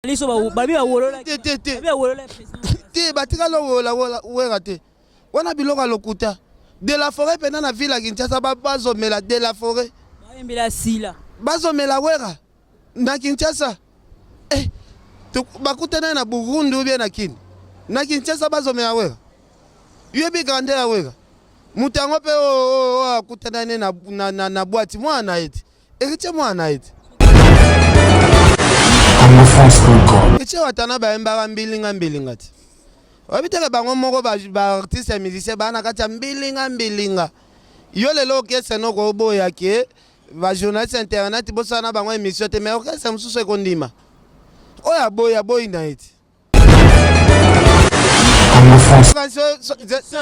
Liso babi bawolola. Te te te. Babi bawolola président. Te, batikala owola Wera te. Wana biloko ya lokuta. De la Forêt mpena na ville ya Kinshasa, bazomela De la Forêt. Bayembela sila. Bazomela Wera na Kinshasa. Eh, bakutana na Burundi ou bien na Kini. Na Kinshasa bazomela Wera. Yebi grandeur ya Wera. Moto yango mpe oyo akutana ne na boîte, mwana na ye te. Héritier mwana na ye te. Héritier Watana bayembaka mbilinga mbilinga te. Oyebi teke bango moko baartiste ya musicien baa na kati ya mbilinga mbilinga. Yo lelo orchestre noko oboya ke bajournaliste internet bosala na bango émission te, mais orchestre mosusu ekondima. Oyo aboyi, aboyi na ye te.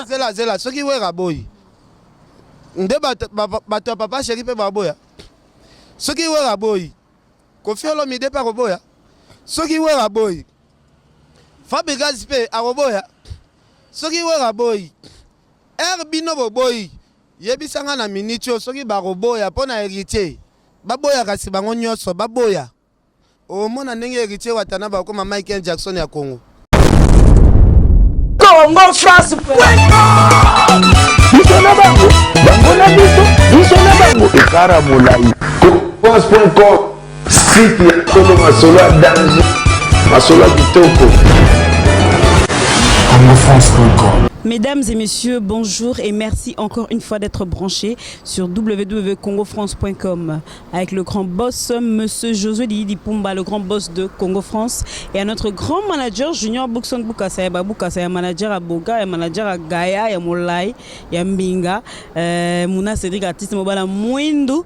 Zela, zela, soki Wera aboyi nde bato ya Papa Chéri mpe baboya. Soki Wera aboyi, Koffi Olomide mpe akoboya. Soki Wera aboyi, Fabregas mpe akoboya. Soki Wera aboyi, ere bino boboyi, yebisanga na miniti oyo soki bakoboya mpo na Héritier. Baboya kasi, bango nyonso baboya. Omona ndenge Héritier Watana bakoma Michael Jackson ya Congo. Congo France. Biso na bango, bango na biso, biso na bango, ekara molai. France.com, site ya solo, masolo ya danger, masolo ya kitoko. congofrance.com. Mesdames et messieurs, bonjour et merci encore une fois d'être branchés sur www.congofrance.com avec le grand boss, Monsieur Josué Didi Pumba, le grand boss de Congo France, et à notre grand manager Junior Bookson Bukasa, Bukasa, manager à Boga, manager à Gaïa, ya Molai, ya Mbinga, Mouna Cédric, artiste mobala Mwindu,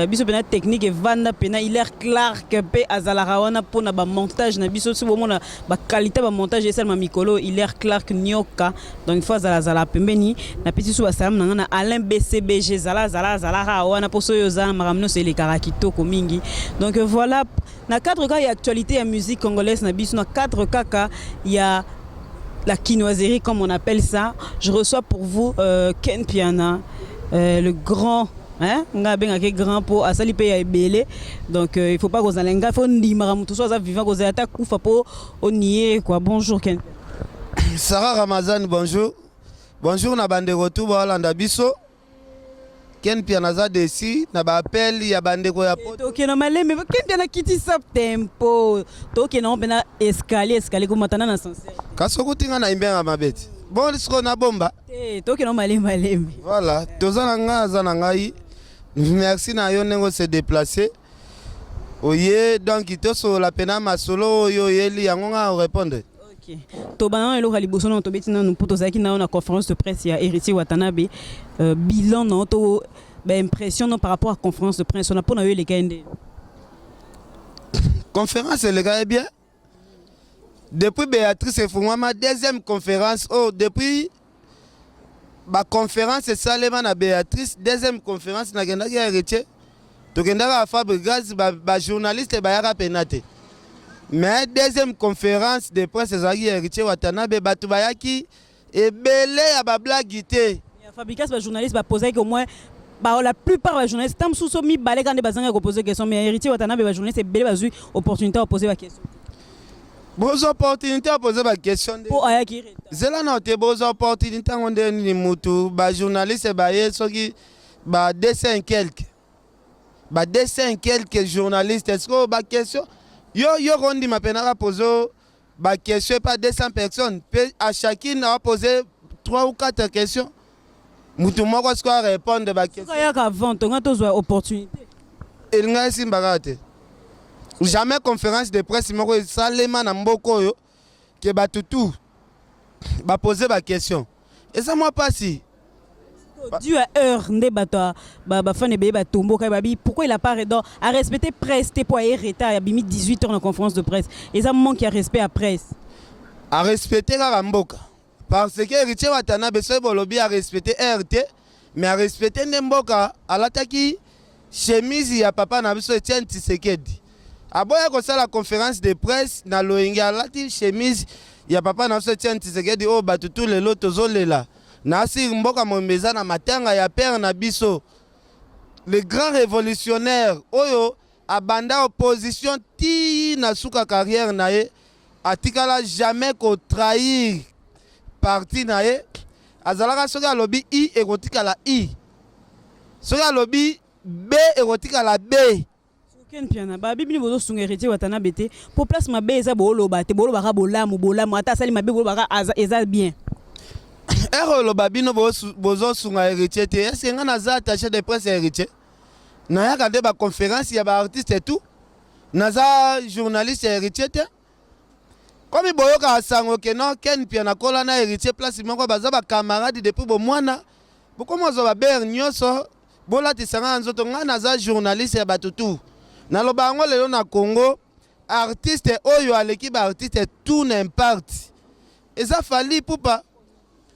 biso pena technique evanda pena Hilaire Clark mpe azalaka wana mpona bamontage na biso. So bomona baqualité bamontage esalema mikolo, Hilaire Clark Nyoka. Donc il faut azalazala pembeni. Napesi so basalamu na nga na Alain BCBG, zala zala azalaka wana mpo so oyo oza na makambo nyonso elekaka kitoko mingi. Donc voilà, na cadre kaka ya actualité ya musique congolaise na biso, na cadre kaka ya la kinoiserie comme on appelle ça, je reçois pour vous Ken Piana, le grand, hein? Nga abengaki grand mpo asali mpe ya ebele. Donc il faut pas kozala nga, faut ndimaka moto so aza vivant, kozala ata kufa mpo onie quoi. Bonjour Ken. Sarah Ramazan, bonjour, bonjour na bandeko tu baolanda biso. Ken Pia naza desi na baappel ya bandeko ya poto. Tokende malembe, Ken Pia, nakitisa tempo, tokende ngo mpena escalier escalier, komatana na ascenseur. Kasi okuti nga na imbenga mabe te. Bon, sikoyo nabomba. Te, tokende ngo malembe malembe. Voilà, toza na ngai, aza na ngai. Merci na yo ndenge ose déplace oye. Donc tosolola mpena masolo oyo oyeli yango, ngai orépondre. Ok, tobanda na eloko ya liboso nano tobeti nanu mpo tozalaki nano na conférence de presse ya Héritier Watanabe. Bilan na to baimpression no par rapport à conférence de presse wana, mpo na yo eleka nde? Conférence elekaki bien. Depuis Béatrice efungwama, deuxième conférence oyo. Depuis baconférence esalema na Béatrice, deuxième conférence nakendaki ya Héritier. Tokendaka ya Fabregas, bajournaliste bayaka pena te. Mais deuxième conférence de presse ezalaki ya Héritier Watanabe, bato bayaki ebele, ya bablague te. Ya Fabregas, bajournaliste baposaki au moins ba, la plupart bajournaliste, ntango mosusu mibale kaka nde bazangaki kopose question, mais Héritier Watanabe, bajournaliste ebele bazwi opportunité ya kopose baquestion. Bozwa opportunité ya pose baquestion nde. Mpo ayaki retard. Zela na te, bozwa opportunité yango nde nini? Mutu bajournaliste baye soki ba 200 et quelque, ba 200 et quelques journalistes, est ce que baquestion yo yo kondima mpena bapose baquestion epa 200 personnes, mpe à chacune apose 3 ou 4 questions, mutu moko sikoyo arépondre baquestion? Soki ayaka avant, tonga tozwa opportunité. Elinga esimba kaka te. Jamais conférence de presse moko esalema na mboka oyo ke bato tu bapose baquestion. Eza mwa mpasi. Dû à heure nde bato bafan ebele batomboka, babi pourquoi il a pas donc a respecté presse te, po aye retard, abimi 18 heures na conférence de presse. Eza manque ya respect à presse. Arespecte kaka mboka, parce que Héritier Watanabe, soki bolobi arespecte heure te, mais arespecte nde mboka. Alataki chemise ya papa na biso Etienne Tshisekedi. Aboya kosala conférence de presse na loyenge alati chemise ya papa na biso Etienne Tshisekedi, oyo bato tu lelo tozolela na asiri. Mboka mombe eza na matanga ya père na biso, le grand révolutionnaire oyo. Abanda opposition ti na suka carrière na ye, atikala jamais ko trahir parti na ye. Azalaka soki alobi I ekotikala I, soki alobi B ekotikala B. Ken Mpiana, babi bino bozosunga Héritier Watanabe te, po place mabe eza booloba te, bolobaka bolamu bolamu, ata asali mabe bolobaka eza bien. Ere oloba bino bozosunga Héritier te, est-ce nga naza attaché de presse ya Héritier? Nayaka nde baconférence ya baartiste et tout, naza journaliste ya Héritier te. Komi boyokaka sango ke non, Ken Mpiana kola na Héritier place moko, baza bacamarade depuis bomwana. Bokomi ozwa babere nyonso bolatisa nga na nzoto. Ngai naza journaliste ya bato tout. Naloba yango lelo na Congo, artiste oyo aleki baartiste tout n'importe eza Fally Ipupa.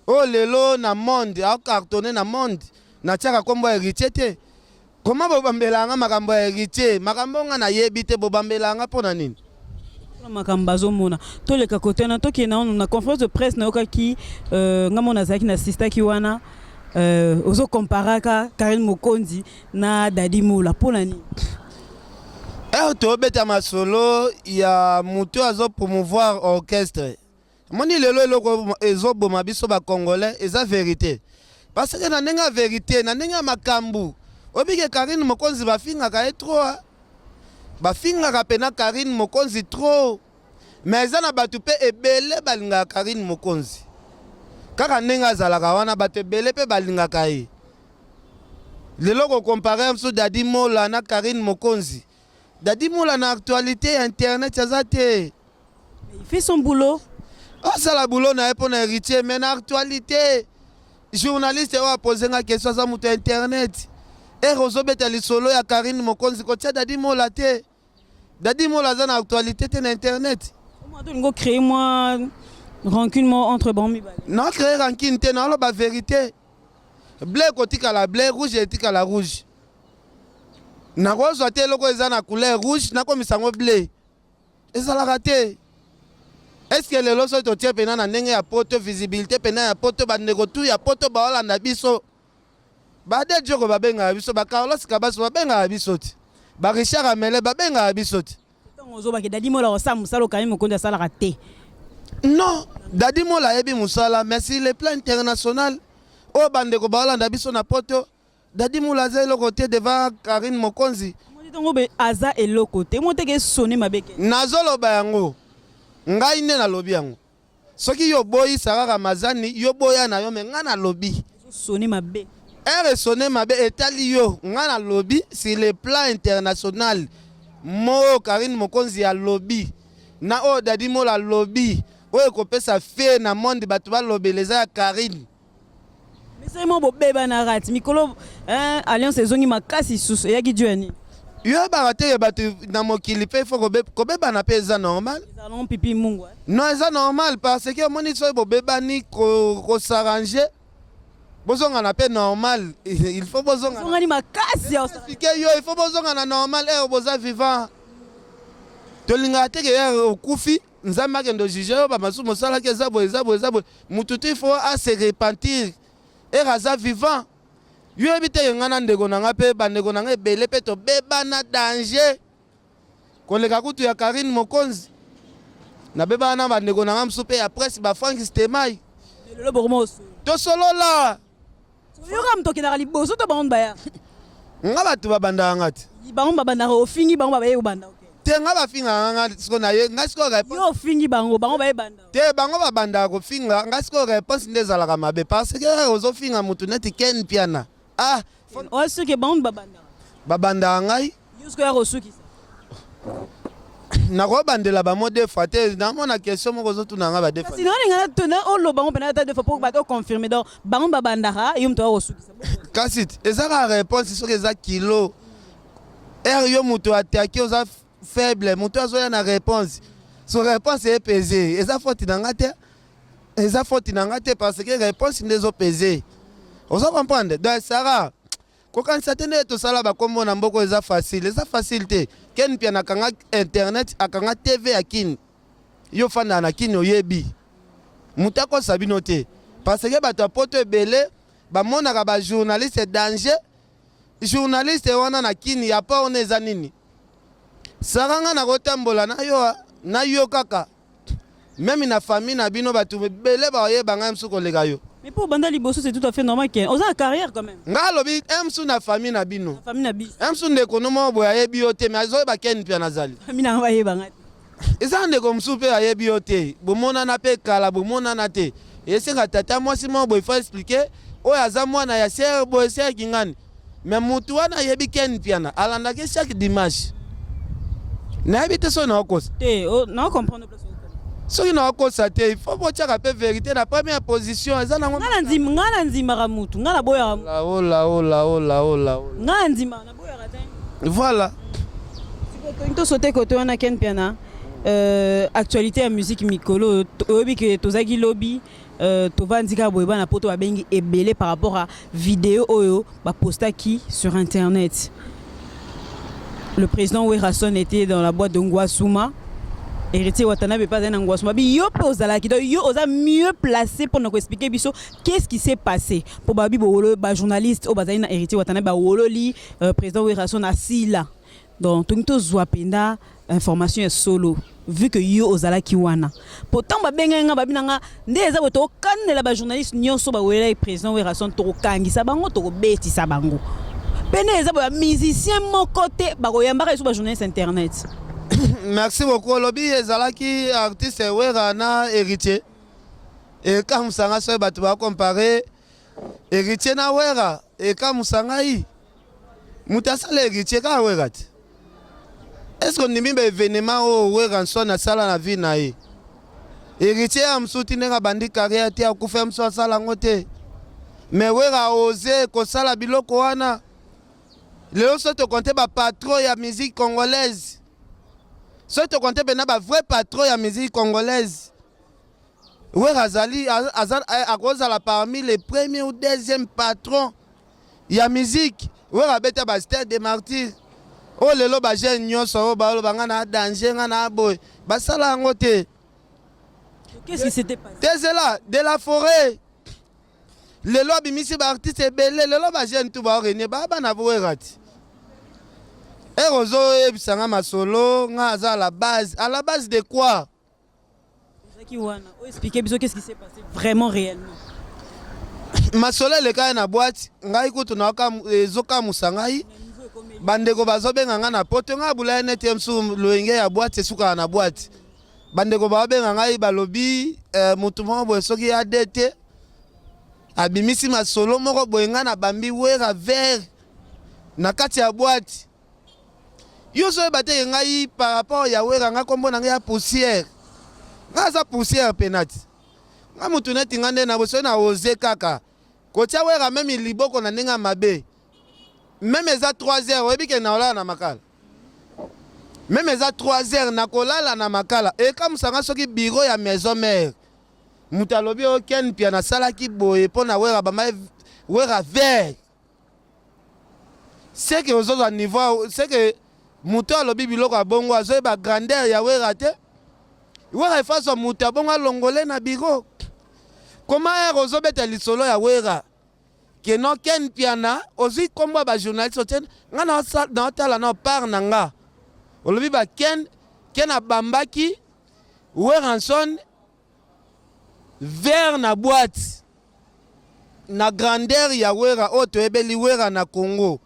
Oyo lelo na monde acartonne na monde, natiaka nkombo ya Héritier te. Koma bobambelanga nga makambo ya Héritier, makambo nga nayebi te, bobambelanga nga mpo na nini? Mpona makambo bazomona. Toleka kote wana, tokende nano na conférence de presse. Nayokaki nga mo nazalaki na assistaki wana, ozokomparaka Karine Mokonzi na Dadi Mola, mpona nini? Ere tobeta masolo ya moto azopromouvoir orchestre, moni lelo eloko ezoboma biso bacongolais eza vérité, parce que na ndenge ya vérité, na ndenge ya makambo obike, Karine Mokonzi bafingaka ye trop, bafingaka mpena Karine Mokonzi trop, mais eza na bato mpe ebele balingaka Karine Mokonzi kaka ndenge azalaka wana. Bato ebele mpe balingaka ye. Lelo kocomparer mosusu Dadi Mola na Karine Mokonzi, Dadi Mola na actualité ya internet aza te. Il fait son boulot. Asala boulot na ye mpo na Héritier, mais na actualité, journaliste oyo apose nga question aza moto ya internet. Ere ozobeta lisolo ya Karine Mokonzi, kotia Dadi Mola te. Dadi Mola aza na actualité te na internet. Tolingo créer mwa rancune mo entre bango mibale. Na créer rancune te, naoloba vérité. Bleu ekotikala bleu, rouge etikala rouge. Nakozwa te eloko eza na couleur rouge, nakomisa yango bleu, ezalaka te. Est-ce lelo soki totie mpena na ndenge ya poto, visibilité mpena ya poto, bandeko tu ya poto baolanda biso, bade Joko babengaka biso, bacarlos Kabaso babengaka biso ti, baRichard Amele babengaka biso ti. Ntango ozobaki Dadi Mola osala mosala Karine Mokonzi asalaka te. Non, Dadi Mola ayebi mosala, mais sur le plan international, oyo bandeko baolanda biso na poto, Dadi Mola aza eloko te devant Karine Mokonzi. Ntango be aza eloko te, mo teke esone mabe ke. Nazoloba yango, ngai nde nalobi yango. Soki yo boyisa kaka mazani, yo boya na yo, mais ngai nalobi. Ezosone mabe. Ere esone mabe, etali yo. Ngai nalobi sur le plan international, mo Karine Mokonzi alobi na oyo Dadi Mola alobi, oyo ekopesa fe na monde, bato balobela, eza ya Karine. Mais mo bobeba na rati mikolo, alliance ezongi makasi susu, eyaki dio ya nini? Yo yebaka te ke bato na mokili mpe ifo kobebana mpe eza normal. Ezalongo pipi mungu. Non, eza normal, parce que omoni soki bobebani, kos'arranger, bozongana mpe normal. Il faut bozongana. Ozongani makasi. Explique yo, il faut bozongana normal. Ere boza vivant, tolingaka te ke ere okufi, Nzambe akende ojuge yo, bamasumu osalaki eza boye, eza boye, eza boye. Mutu te, il faut ase repentir ere aza vivant. Yo yebi te ke ngai na ndeko na ngai mpe bandeko na ngai ebele mpe tobebana danger koleka kutu ya Karine Mokonzi. Nabebana na bandeko na ngai mosusu mpe ya presse, baFrank Stemai. Lelo bokoma. Tosolola. Yoka, moto okendaka liboso to bango baya? Nga bato babandaka nga te. Bango babandaka, ofingi bango, babaye kobanda. Te, nga bafingaka nga siko na ye, nga sikoyo réponse. Yo ofingi bango, bango baye banda. Te, bango babandaka kofinga nga. Sikoyo réponse nde ezalaka mabe, parce que ozofinga motu neti Ken Mpiana, ah. Oya soki bango babandaka. Babandaka ngai. Yo sikoyo ya kosukisa. Nakobandela bango deux fois te. Namona question moko ozotuna nga ba deux fois. Kasi naolinga tona oloba ngo mpena ata deux fois mpo bato oconfirme. Donc bango babandaka, yo moto ya kosukisa. Kasi eza kaka réponse. Soki eza kilo ere yo moto ataki, oza faible, moto azoya na réponse, so réponse epese, eza faute na nga te, eza faute na nga te, parce que réponse nde ezopese. Oza comprendre? Donc Sara, kokanisa te nde tosala bakombo na mboka eza facile, eza facile te. Ken Mpiana akanga internet, akanga TV ya Kini. Yo fandaka na Kini, oyebi moto akosa bino te, parce que bato ya poto ebele bamonaka bajournaliste danger. Journaliste wana na Kini ya pa wana eza nini? Sara nga nakotambola na yo na yo kaka meme na famille na bino bato ebele baoyeba ngai mosusu koleka yo. Mais pour banda liboso, c'est tout à fait normal que oza na carrière quand même. Nga alobi mosusu na famille na bino. Na famille na biso. Mosusu ndeko no moko boye ayebi yo te, mais azoyeba Ken mpe nazali. Famille na nga bayeba nga te. Eza ndeko mosusu mpe ayebi yo te, bomonana mpe kala, bomonana te. Esenga tata mwasi moko boye faut expliquer oyo aza mwana ya sœur boye, sœur kingani. Mais mutu wana ayebi Ken Mpiana, alandaki chaque dimanche. Nayebi te soki naokosa. Te, nao comprendre place. Soki naokosa te, il faut botiaka mpe vérité na première position. Eza nango. Nga na ndimaka mutu, nga naboyaka. Ola ola ola ola. Nga na ndimaka, naboyaka te. Voilà. Tosote kote wana Ken Mpiana, actualité ya musique mikolo oyebi ke tozalaki lobi, tovandi kaka boye, bana poto babengi ebele par rapport à vidéo oyo bapostaki sur internet. Le président Werrason était dans la boîte de Ngwasuma. Héritier Watanabe pas na Ngwasuma bi yo pe ozalaki, donc yo oza mieux placé pour nous expliquer biso qu'est-ce qui s'est passé pour babi bowolo ba journaliste oyo bazali na Héritier Watanabe bawololi président Werrason asila. Donc tongi tozwa mpenza information ya solo vu que yo ozalaki wana. Pourtant babengaki nga, babi na nga nde eza boye, tokokandela bajournaliste nyonso bawelelaki président Werrason, tokokangisa bango, tokobetisa bango. Mpe nde eza boye, bamusicien moko te bakoyambaka esu bajournaliste internet. Merci beaucoup. Olobi ezalaki artiste Wera na Héritier. Ekamusanga soki bato bakompare Héritier na Wera, ekamusa ngai. Moto asala Héritier kaka Wera te. Est ce que ondimi baévénement oyo Werrason asala na vie na ye? Héritier ya mosusu ti ndenge abandi carrière te akufa, ya mosusu asala yango te, mais Wera ose kosala biloko wana. Lelo soki tokonte bapatron ya musique congolaise, soki tokonte mpena bavrai patron ya musique congolaise, Wera azali akozala parmi les premiers ou deuxième patron ya musique. Wera abeta bastade des Martyrs oyo lelo bajeune nyonso oyo baloba nga na danger, nga na boye, basala yango te. Qu'est-ce qui s'était passé? Tezela de la forêt lelo abimisi baartiste ebele. Lelo bajeune tu baorenie baa bana Wera ti ere ozoyebisanga masolo nga aza à la base. À la base de quoi? Ozalaki wana, oexpliquer biso qu'est-ce qui s'est passé vraiment, réellement. Masolo elekaki na boîte, ngai kutu ezokamusa ngai. Bandeko bazobenga ngai na poto, ngai abulai neti ye mosusu loyenge ya boîte esukaka na boîte. Bandeko baobenga ngai, balobi motu moko boye soki ade te abimisi masolo moko boye, ngai nabambi Wera verre na kati ya boîte. Yo ozoyeba te ke ngai par rapport ya Wera, ngai kombo na ngai ya poussière, ngai aza poussière pena ti ngai motu neti ngai nde na boye soki na ose kaka kotia Wera même liboko na ndenge ya mabe, même eza 3 heures, oyebi ke na olala na makala. Même eza 3 heures, nakolala na makala. Ekamusanga soki bureau ya maison mère, moto alobi oyo Ken Pia nasalaki boye mpo na Wera, bamba Wera verre, c'est que ozozwa niveau, c'est que moto alobi biloko ya bongo azoyeba grandeur ya Wera te. Wera efazwa moto ya bongo alongole na bureau. Koma ere ozobeta lisolo ya Wera ke no Ken Piana ozwi nkombo ya bajournaliste otie nga naotala na part na nga, olobi ba Ken Ken abambaki Werrason verre na boîte. Na grandeur ya Wera oyo toyebeli Wera na Congo,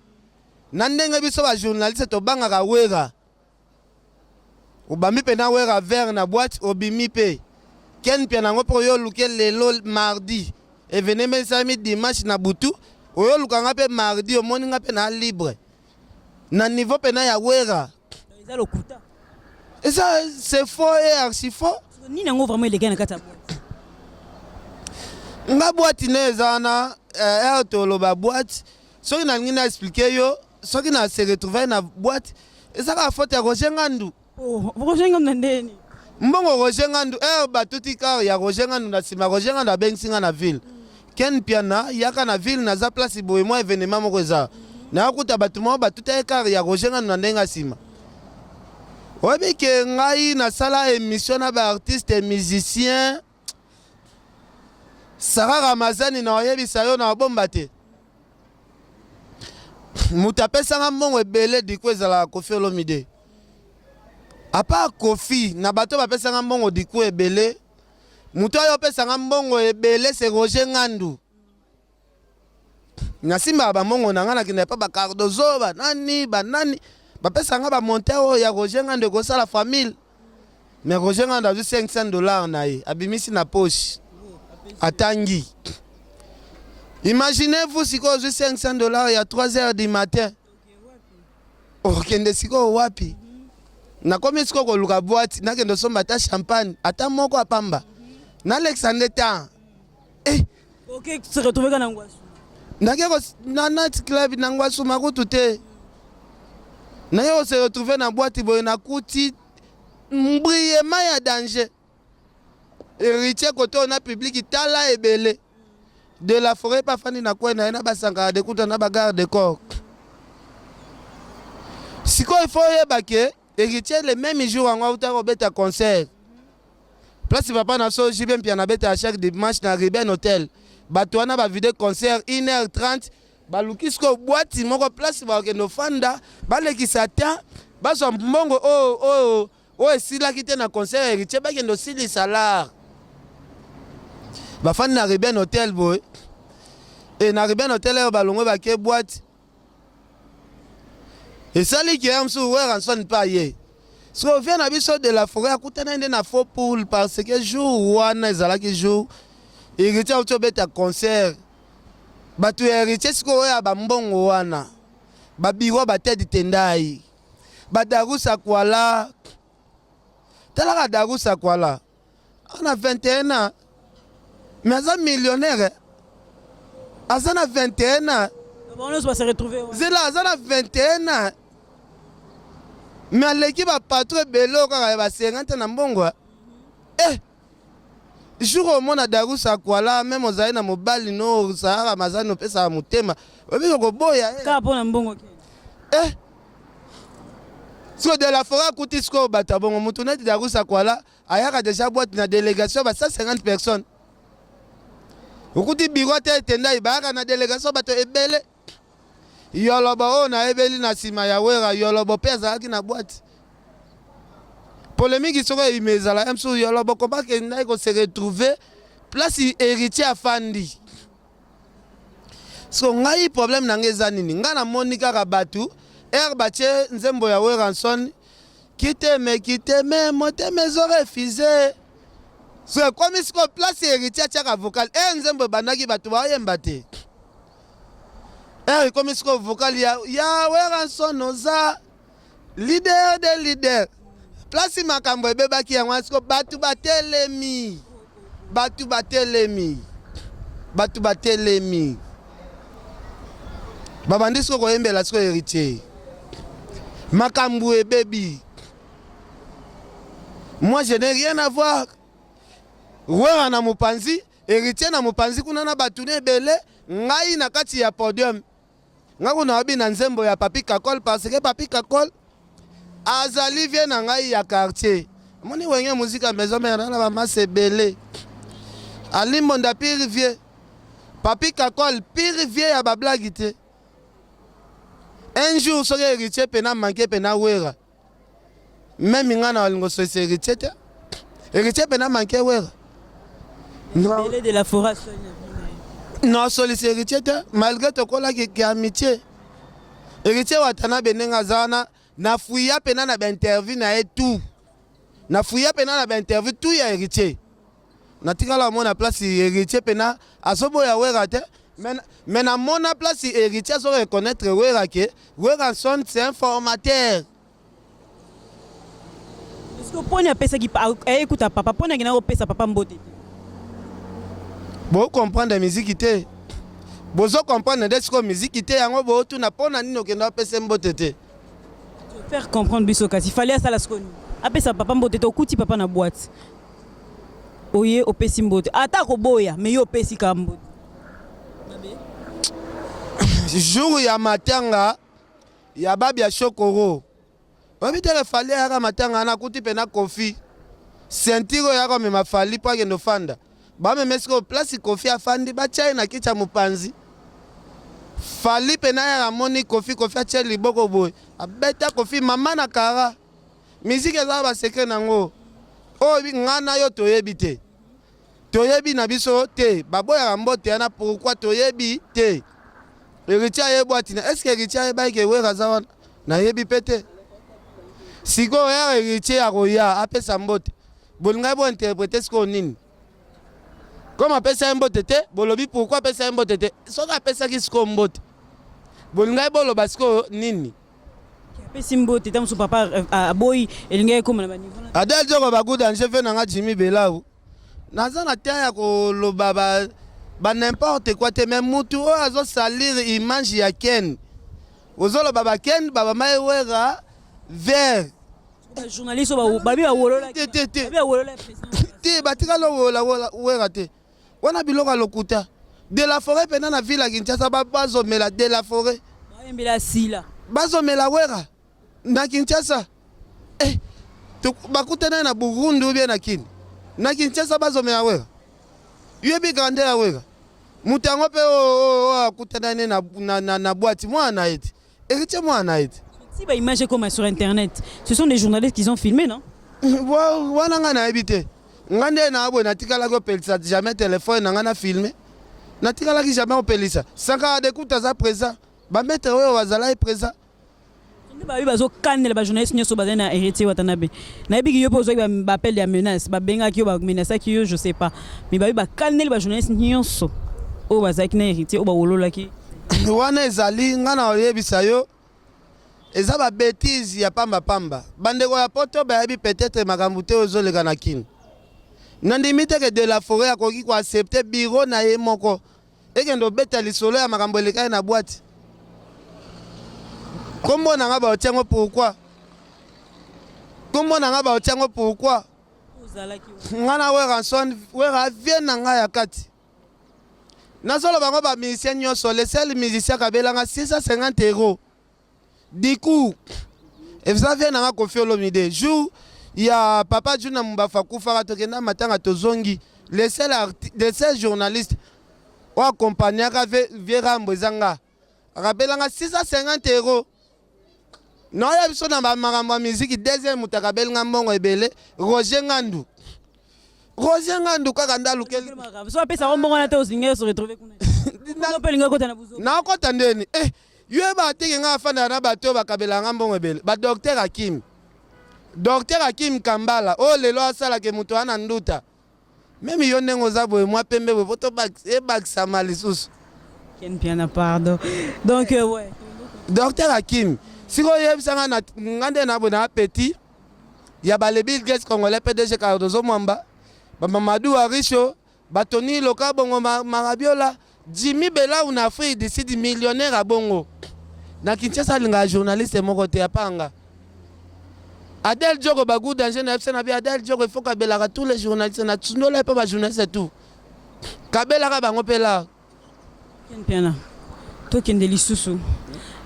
na ndenge biso bajournaliste tobangaka Wera, obambi mpena Wera verre na boîte, obimi mpe Ken mpia nango mpo oyo oluke lelo mardi, événement esalami dimanche na butu, oyo olukanga mpe mardi, omoni nga mpe na libre na niveau mpena ya Wera. Eza lokuta. Eza, c'est faux et archi faux. Nini yango vraiment elekaki na kati ya boîte? Nga boîte ne eza wana ere toloba boîte, soki nalingi na expliquer yo, soki na se retrouve na boîte, eza kaka faute ya Roger Ngandu. Oh, Roger Ngandu na ndeni? Mbongo Roger Ngandu ere batuti car ya Roger Ngandu na nsima, Roger Ngandu abengisi nga na ville. Ken Piana, yaka na ville, naza place boye, mwa événement moko eza. Nakuta bato moko batuta ye car ya Roger Ngandu na ndenge ya nsima. Oyebi ke ngai nasala émission na baartiste musicien Sara Ramazani, na oyebisa yo na obomba te, moto apesanga mbongo ebele diko ezalaka Kofi Olomide. À part Koffi, na bato bapesanga mbongo diku ebele, moto oyo opesanga mbongo ebele, c'est Roger Ngandu. Nasimbaka bambongo na ngai, nakenda epa bacardozo, banani banani, bapesanga bamonte oyo ya Roger Ngandu ekosala famille. Mais Roger Ngandu azwi 500 $ na ye, abimisi na poche, atangi. Imaginez-vous sikoyo ozwi 500 $ ya 3 heures du matin, okende sikoyo wapi? Nakomi sikoyo koluka boîte, nakende osomba ata champagne, ata moko apamba, nalekisa nde temps eh. Ok, se retrouver kaka na Ngwasu. Nake na night club na Ngwasu makutu te. Naye kose retrouver na boîte boye, nakuti mbriema ya danger. Héritier kote oyo na public, tala ebele de la forêt mpe afandi na kwe na ye na basankara de kuta na bagarde de corps. Sikoyo il faut oyeba ke Héritier, le même jour yango, autaki kobeta concert place papa na so JB Mpiana abeta chaque dimanche na Ruben Hotel. Bato wana bavide concert 1h30, baluki sikoyo boîte moko place bakokende ofanda, balekisa temps, bazwa mbongo oyo oyo oyo esilaki te na concert ya Héritier, bakende osilisa lar. Bafandi na Ruben Hotel boye e na Ruben Hotel oyo balongwe, bake boîte. Esali ke ya mosusu Werrason mpe aye. Soki vieux na biso de la forêt akutana nde na faux poule, parce que jour wana ezalaki jour Héritier auti obeta concert. Bato ya Héritier sikoyo oyo ya bambongo wana, babiro batedi tendai, badarusa kwala. Talaka Darusa kwala ana 21 ans, mais aza millionnaire. Aza na 21 ans. Bango nyonso base retrouver wana. Zela, aza na 21 ans, mais aleki bapatron ebele oyo kaka ya basenga te na mbongo. Eh, jour omona Darusa kwala, même ozali na mobali no osalaka mazani, opesaka motema, obiki koboya eh. Kaka mpo na mbongo ke. Eh, sikoyo de la forêt akuti sikoyo bato ya bongo. Motu neti Darusa kwala ayaka déjà boîte na délégation ba 150 personnes. Okuti biro te etendai, bayaka na délégation bato ebele. Yolobo oyo nayebeli na nsima ya Wera, Yolobo mpe azalaki na boîte. Polémique soko eyima ezala ya mosusu. Yolobo kobakendaki kose retrouver place Héritier afandi. So ngai problème na ngai eza nini? Ngai namoni kaka bato ere batie nzembo ya Werrason, "Kiteme kiteme motema ezo refuser". So ekomi sikoyo place Héritier atiaka vocal ere nzembo ebandaki, bato baoyemba te. Ere ekomi sikoyo vocal ya Werrason, "Oza leader de leader", place makambo ebebaki yango wana. Sikoyo bato batelemi, bato batelemi, bato batelemi, babandi sikoyo koyembela sikoyo Héritier. Makambo ebebi. Moi, je n'ai rien à voir. Wera na mopanzi, Héritier na mopanzi kuna na bato na ebele, ngai na kati ya podium. Ngai kuna wabi na nzembo ya Papi Kakol, parce que Papi Kakol azali vieux na ngai ya quartier. Omoni Wenge Musica Maison Mère na bamasa ebele, alimbonda pire vieux, Papi Kakol pire vieux ya bablague te. Un jour soki Héritier pena manke pena Wera, même ngai na balingo sosi Héritier te. Héritier pena manke Wera. Ebele de la forêt. Non, solisi Héritier te, malgré tokolaki ke amitié. Héritier Watanabe, ndenge aza wana, nafuya mpena na bainterview na ye tout, nafuya mpena na bainterview tout ya Héritier, natikala omona place Héritier mpena azoboya Wera te. Mais namona place Héritier azo reconnaître Wera ke Werrason, c'est un formateur. Parce que mponi apesaki, ayekuta papa, mponi akendaki kopesa papa mbote te? Bocomprendre miziki te, bozo comprendre nde sikoyo miziki te. Yango bootuna mpo na nini okenda opesa mbote te. Faire comprendre biso kasi fallait asala sikoyo nini? Apesa papa mbote te? Okuti papa na boîte, oye opesi mbote, ata koboya, mais yo opesi kaka mbote. Jour ya matanga ya Babia Shokoro, oyebi teke Fally ayaka matanga wana, akuti mpe na Kofi. Ceinture oyo ayaka komema Fally mpo akende ofanda, bameme sikoyo place Kofi afandi, batia ye na kiti ya mopanzi. Fally mpe na yaka amoni Kofi, Kofi atie liboko boye, abeta Kofi mama na kara. Musique eza ba secret nango oyo nga na yo toyebi te. Toyebi na biso te. Baboyaka mbote wana pourquoi toyebi te. Héritier aye boîte na est-ce que Héritier ayebaki ke Wera aza wana? Nayebi pe te. Sikoyo ya Héritier akoya apesa mbote. Bolingaki bo interpreter sikoyo nini? Comme apesa ye mbote te, bolobi pourquoi apesa ye mbote te? Soki apesaki sikoyo mbote, bolingaki boloba sikoyo nini? Apesi mbote ntango mosusu papa aboyi, elingaki ekoma na baniveau. Adel Djoko ba good danger fe nanga Jimmy Belau. Naza na temps ya koloba ba ba n'importe quoi te, mais mutu oyo azo salir image ya Ken. Ozoloba ba Ken baba mai Wera vert. Ba journaliste ba babi ba wolola. Te te te. Babi wolola président. Te batikala wolola Wera te. Wana biloko ya lokuta. De la forêt pena na ville ya Kinshasa ba bazomela de la forêt. Bayembela sila. Bazomela Wera na Kinshasa. Eh, bakutana na Burundi ou bien na Kin. Na Kinshasa bazomela Wera. Yebi grandeur ya Wera. Moto yango mpe oyo akutana ne na, na, na, na boîte mwana na ye te. Héritier mwana na ye te. Si ba image comme sur internet, ce sont des journalistes qui ont filmé, non? Wana nga nayebi te. Nga nde na boye natikalaki opelisa jamais telefone na nga na filme. Natikalaki jamais opelisa. Sankara Dekunta aza présent. Ba maître oyo bazalaki présent. Nde bayebi bazokanela ba journaliste nyonso bazali na Héritier Watanabe. Nayebiki yo mpe ozwaki ba appel ya menace, babengaki yo, bamenasaki yo, je sais pas. Mais bayebi bakaneli ba journaliste nyonso oyo bazalaki na Héritier oyo bawololaki. Wana ezali nga na oyebisa yo eza ba bêtise ya pamba pamba. Bandeko ya poto bayebi peut-être makambo te oyo ezoleka na Kin. Nandimi te ke de la forêt akoki ko accepter bureau na ye moko ekende obeta lisolo ya makambo elekaki na boîte. Kombo na nga baotia yango pourquoi? Kombo na nga baotia yango pourquoi? Nga na Werrason, Werra vie na nga ya kati. Nazoloba bango ba musicien nyonso, le seul musicien akabelanga 650 euros. Du coup, eza vie na nga Koffi Olomide. Jour ya papa Juna Mumbafu akufaka, tokenda matanga tozongi. Le seul le seul journaliste oyo accompagnaka vie Rambo eza nga. Akabelanga 650 euros. Naoya biso na makambo ya miziki, deuxième moto akabeli nga mbongo ebele, Roger Ngandu. Roger Ngandu kaka nde alukeli. So apesa yango mbongo wana te, ozinga se retrouver kuna. Kuna mpe olinga kota na buzoba. Nakota ndeni eh, yo yeba teke nga afandaka na bato oyo bakabelaka nga mbongo ebele, ba docteur Hakim. Docteur Hakim Kambala oyo lelo asalaka moto wana nduta. Meme yo ndenge oza boye mwa pembe boye po ebakisama lisusu. Ken Mpiana pardon. Donc ouais. Docteur Hakim, sikoyo oyebisa nga na nga nde na boye na petit ya ba le Bill Gates congolais PDG Cardozo Mwamba, ba Mamadou Arisho, ba Tony Loka Bongo Marabiola, Jimmy Belau na Afrique du Sud millionnaire à bongo. Na Kinshasa alingaka journaliste moko te apanga. Adèle Djoko ba goût danger na FC na bi Adèle Djoko il faut kabelaka tous les journalistes na tsundola pe ba journalistes tout. Kabelaka bango pe là. Ken Mpiana, tokende lisusu.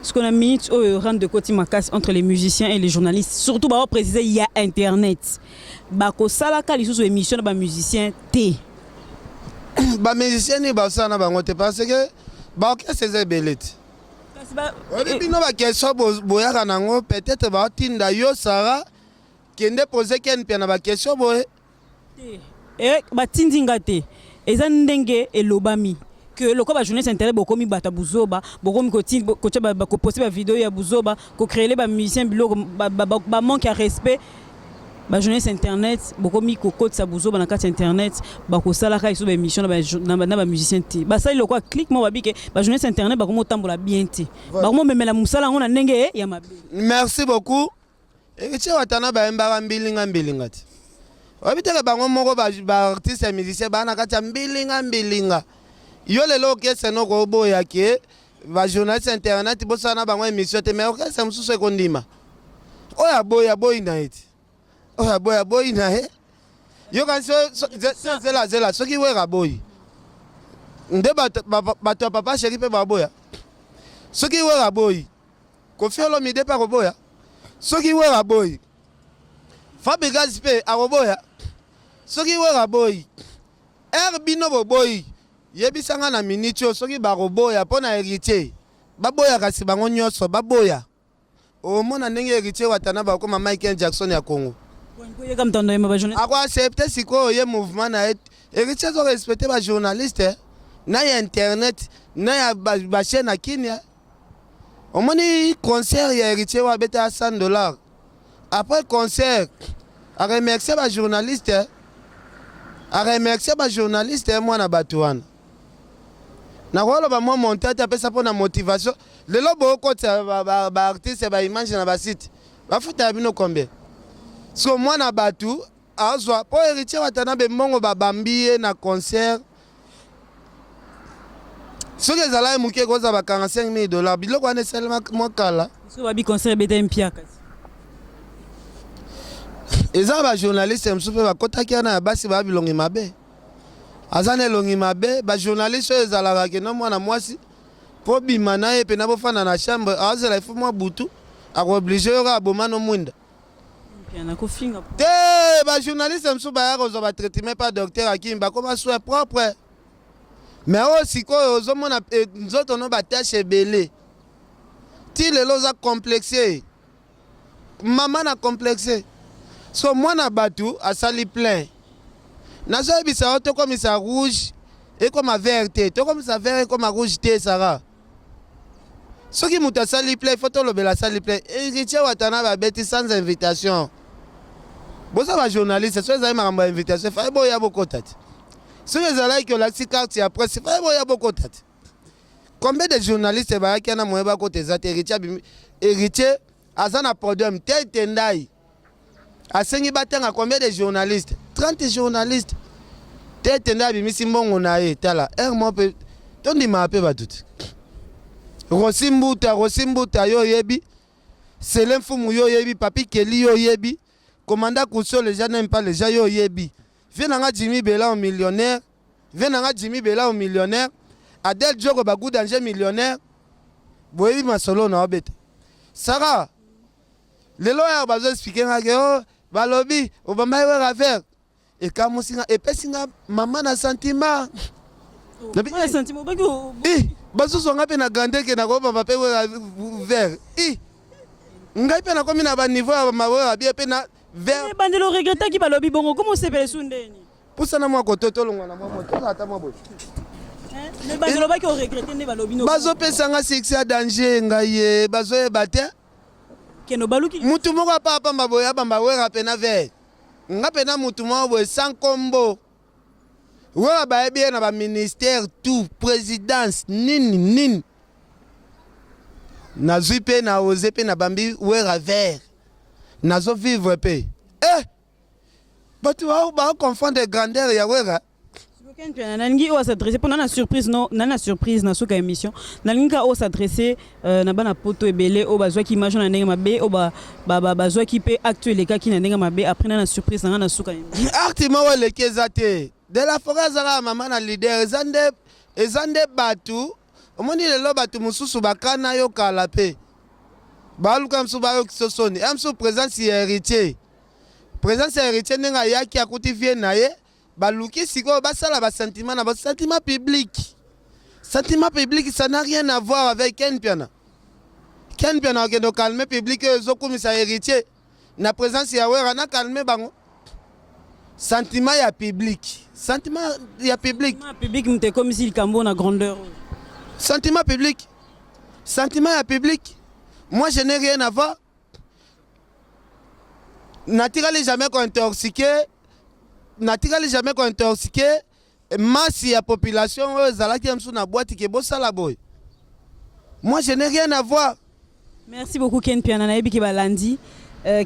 Ce qu'on a minute oyo rendre de côté makasi entre les musiciens et les journalistes, surtout ba préciser il y a internet. Bakosalaka lisusu émission na ba musiciens te. Ba musiciens ni basala na bango te parce que ba orchestre eza ebele te. Oyebi bino ba question boyaka nango peut-être baotinda yo Sarah kende poser Ken Mpiana ba question boye. Te eh, batindi nga te, eza ndenge elobami que lokola ba journaliste internet bokomi bato ya buzoba, bokomi kotia koposte ba video ya buzoba, kocréer ba musicien biloko ba manque ya respect. Ba journaliste internet bokomi kokotisa buzoba na kati ya internet, bakosalaka lisusu ba émission na ba musicien te. Basali lokola clique moko babike ba journaliste internet bakomi kotambola bien te, bakomi komemela mosala yango na ndenge ya mabe. Merci beaucoup. Héritier Watana bayembaka mbilinga mbilinga te. Oyebi te ke bango moko ba artiste ya musicien baa na kati ya mbilinga mbilinga. Yo lelo orchestre noko oboya ke ba journaliste internet bosala na bango émission te, mais orchestre mosusu ekondima. Oyo aboyi aboyi na ye te. Oyo aboyi aboyi na ye. Yoka zela zela soki Wera aboyi nde bato ya papa chéri mpe baboya. Soki Wera aboyi Koffi Olomide mpe akoboya. Soki Wera aboyi Fabregas mpe akoboya. Soki Wera aboyi heure bino boboyi, yebisa nga na minute oyo soki bakoboya mpo na Héritier baboya, kasi bango nyonso baboya. Omona ndenge Heritier Watanabe akoma Michael Jackson ya Congo. Ako accepter sikoyo ye mouvement na ye. Heritier azo respecter ba journaliste na ya internet na ya ba chaîne ya Kenya. Omoni concert ya Heritier wa beta 100 $. Après concert, a remercier ba journaliste, a remercier ba journaliste mwana batu wana. Nakoloba mwa montant te apesa mpo na motivation. Lelo bokotisa ba artiste ba image na ba site. Bafuta bino combien? So mwana batu azwa po Héritier Watanabe mbongo babambi ye na concert. Soki ezalaki moke ekozala ba 45 000 dollars. Biloko wana esalema mwa kala. So babi concert ebeta mpiaka. Eza ba journaliste mosusu mpe bakotaki wana ya basi ba bilongi mabe. Aza na elongi mabe. Ba journaliste oyo ezalaka keno mwana mwasi po bima na ye pena bofanda na chambre azela ifo mwa butu akooblige yo kaka boma no mwinda te. Ba journaliste mosusu baya kozwa ba traitement pa docteur Akim, bakoma soin propre. Mais oyo sikoyo ozomona nzoto no ba tache ebele ti lelo oza complexe, mama na complexe. So mwana bato asali plein, nazoyebisa yo, tokomisa rouge ekoma vert te, tokomisa vert ekoma rouge te. Sara, soki moto asali plein, faut tolobela asali plein. Héritier Watanabe abeti sans invitation. Boza ba journaliste, soki ezali makambo ya invitation, faye boya bokota te. Soki ezalaki olakisi carte ya presse, faye boya bokota te. Combien de journalistes bayaki wana? Moye bakota eza te. Héritier abimi, Héritier aza na podium te te. Ndai asengi batanga combien de journalistes? 30 journalistes te te. Ndai abimisi mbongo na ye. Tala heure moko mpe tondimaka mpe bato te. Rosi Mbuta, Rosi Mbuta, yo oyebi Sele Mfumu, yo oyebi Papi Keli, yo oyebi Commandant Kuso, les gens n'aiment pas les gens, yo oyebi vie na nga Jimmy Belao millionnaire, vie na nga Jimmy Belao millionnaire, Adel Djoko Bagou danger millionnaire. Boyebi masolo na obeta. Sara, lelo oyo bazo expliquer nga ke oh, balobi obamba ye vert, ekamusi nga, epesi nga mama na sentiment. Bazozwa nga mpe na grandeur ke nakobamba mpe vert. I ngai mpe nakomi na ba niveau ya mawewa bie mpe na vert. Bandelo regrettaki, balobi bongo komo osepele su ndeni. Pusana mwa koto, tolongwa na mwa moto, tozala ata mwa boye. Bandelo baki oregrete nde balobi. Bazopesa nga succès ya danger, ngai ye bazoyeba te. Keno baluki. Mutu moko apa apamba boye, abamba Wera pena vert. Nga pena mutu moko boye sans kombo. Wera bayebi ye na ba ministère tout, présidence, nini nini. Nazwi mpe na ose mpe na bambi Wera vert, nazovivre mpe eh! Bato baconfondre grandeur ya Wera. Nalingi oyo s'adresse mpo na surprise, no na na surprise na suka émission. Nalingi ka oyo s'adresse na bana poto ebele oyo bazwaki image na ndenge mabe, oyo bazwaki mpe acte elekaki na ndenge mabe. Après na na surprise na nga na suka. Acte moko eleki eza te. De la Forêt azalaka mama na leader. Eza nde bato omoni lelo, bato mosusu bakana yo kala mpe baluka mosusu bayokisa soni ya mosusu. Présence ya Héritier, présence ya Héritier, ndenge ayaki akuti vie na ye, baluki sikoyo basala ba sentiment na ba sentiment public. Sentiment public, ça n'a rien à voir avec Ken Piana. Ken Piana akende ocalme public oyo ezokumisa Héritier na présence ya Wera na calme bango. Sentiment ya public, sentiment ya public. Public moto ekomisi likambo na grandeur. Sentiment public, sentiment ya public, moi je n'ai rien à voir. Natikali jamais kointoxiquer, natikali jamais kointoxiquer masse ya population oyo ezalaki ya mosusu na boîte ke bosala boye. Moi je n'ai rien à voir. Merci beaucoup Ken Piana. Nayebi ke balandi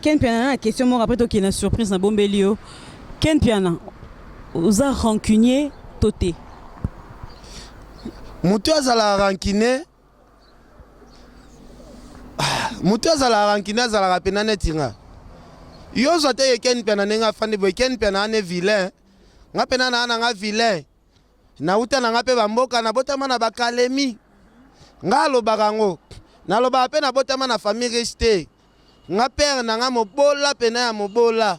Ken Piana na question moko, après tokende na surprise na bombeli yo. Ken Piana, oza rancunier to te? Motu azalaka rancunier, motu azalaka rancunier azalaka mpena neti nga. Yo ozwa te ye Ken Piana ndenge afandi boye. Ken Piana ane vilain, nga mpena naa na nga vilain. Nauta na nga mpe bamboka, nabotama na bakalemi. Nga alobaka yango, nalobaka mpe nabotama na famille riche te. Nga père na nga mobola pena ya mobola.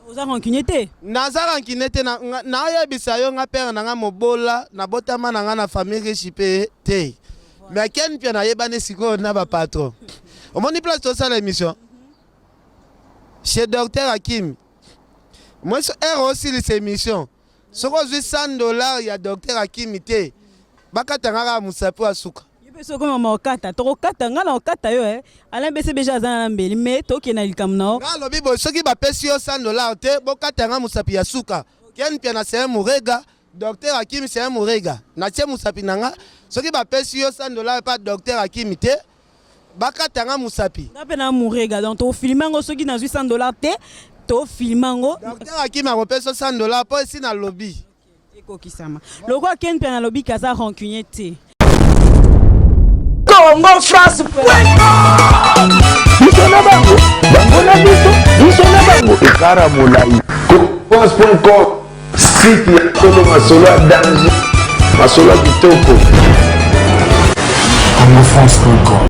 Oza rancunier te? Naza rancunier te. Nayebisa yo, nga père na nga mobola, nabotama na nga na famille riche mpe te. Mais Ken mpe nayebani sikoyo na ba patron. Omoni place tosala émission chez docteur Hakim. Moi so heure osilisa émission, soki ozwi 100 $ ya docteur Hakim te, bakatanga kaka mosapi wa suka. Yo mpe soki mama okata, tokokata nga na okata yo. Alain BCBG aza na mbeli, mais tokende na likambo na yo. Nga alobi boye: soki bapesi yo 100 $ te, bokatanga mosapi ya suka. Ken Mpiana c'est un murega, docteur Hakim c'est un murega. Natie mosapi na nga. Soki bapesi yo 100 $ epa docteur Hakim te, bakatanga mosapi. Nga mpe na murega, donc tofilme yango. Soki nazwi 100 $ te, tofilme yango. Docteur Hakim akopesa 100 $ mpo esi nalobi. Ekokisama lokola Ken mpe nalobi kaza rancunier te. Congo France. Biso na bango, bango na biso, biso na bango, ekara molai. France.com, site ya solo, masolo ya danger, masolo ya kitoko. congofrance.com.